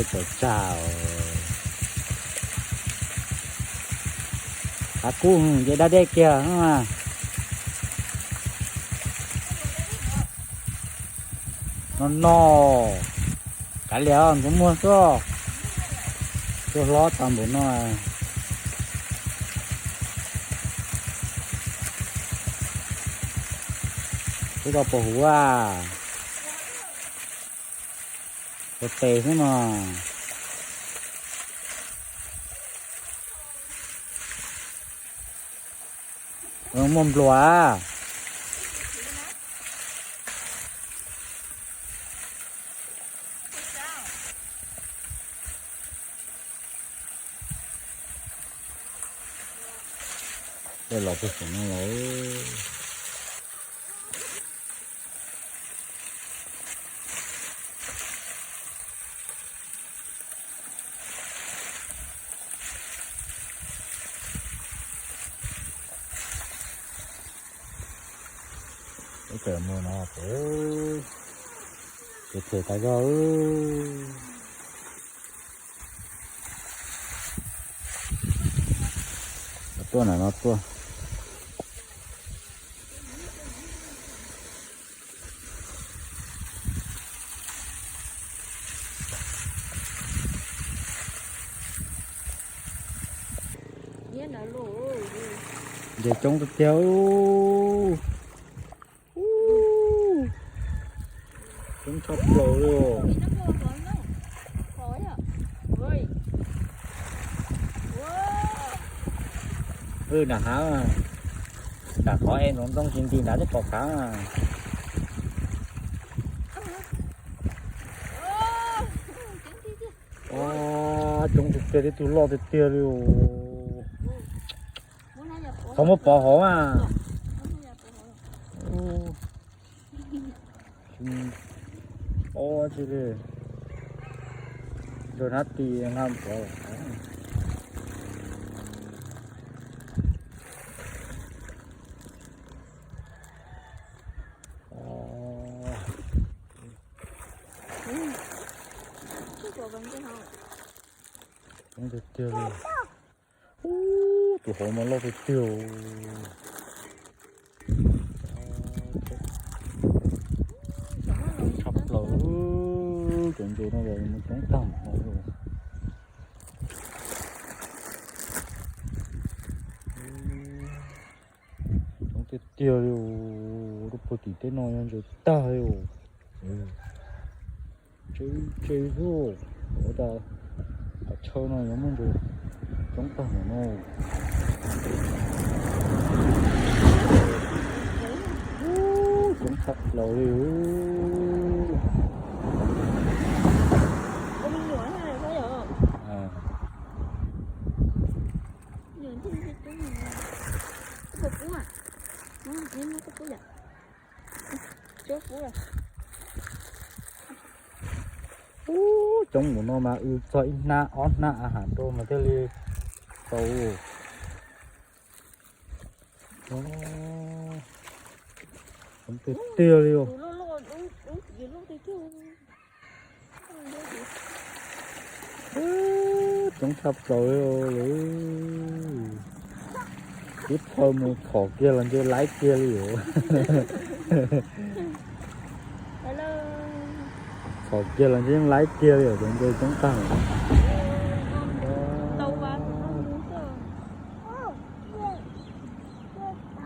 ເຈົ້າ ເຈົ້າ ອາກຸງ ເຈດາເດກຽວມາ ນໍ ກະແລ້ວ ບໍ່ມ່ວນຊໍ ໂຕລອດຕາມບໍ່ນ້ອຍ ຄືວ່າບໍ່ຮູ້ວ່າ ໂຕເຕໃຊ່ໝໍ ເອີ ໝໍບລັວ ໄດ້ລອບໄປສອງແລ້ວ. ໄດ້ເຈີໝູ່ເນາະ ເອີ ເຈດເທຕາກໍ ເອີ ເອົາຕົວນັ້ນເນາະ ຕົວ ເຢັນນະລູກເອີຍ ເດ ຈົ່ງຕະຕຽວ ຈັ່ງຄັກເລີຍ. ເອີ ໜາວຫາວ ໜາວຂໍໃຫ້ໜົມຕ້ອງກິນຕີນໜາວຈະກອກຂາ. ວ້າ ຈົ່ງເຕຍໆ ເດ ຕູຫຼໍ່ເຕຍໆ ເລີຍ. ໂອ້ ເຂົາມາປໍເຮົາອະ. ໂອ້ ໂອ້ ຊິເດ ໂດນັດຕີງາມກວ່າ. ອໍ ຕ້ອງເຕີມ. ໂອ້ ໂຕເຂົາມາລອບເຕີມ. ຄັບເລີຍ ຈົນຢູ່ນັ້ນແຫຼະ ມັນຕ້ອງຕຳເນາະ. ໂອ້ ຕ້ອງເຕີມຢູ່ ລົບປົກກະຕິເຕັກນ້ອຍຍັງຈະຕາຍຢູ່. ເອີ ເຈີ ເຈີຢູ່ ໂອ້ ແຕ່ ແຕ່ເຊີນະ ຍັງມັນຢູ່ ຕ້ອງຕາມເນາະ. ໂອ້ ສົງສັກເຫຼົ່າເລີຍ. ເອີ ໂອ້ ຈົ່ງໝູເນາະ ມາອຶດຊອຍໜ້າອອດໜ້າອາຫານໂຕມາເທື່ອເລີຍ. ໂຕ ໂອ້ ມັນເຕີຍໆ ເລີຍ. ເອີ ຈົ່ງຄັບເກົ່າເລີຍ. ຈຸດພໍໝູ ຂໍເກຍລະເຈີ ຫຼາຍເກຍເລີຍ. ຂໍເກຍລະເຈີ ຫຼາຍເກຍເລີຍ ຈົງເດີຈົງຕັ້ງ.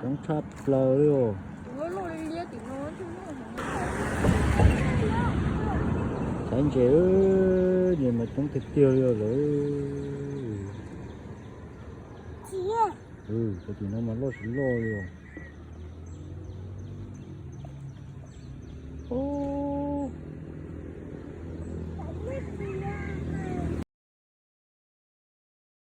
ຈົງຄັບເປົ່າເລີຍ. ແສງເຈເອີຍ ນີ້ມາຈົງເຕຍໆ ເລີຍ. ເອີ ກະຕິນ້ອງມາລໍຊິລໍເລີຍ.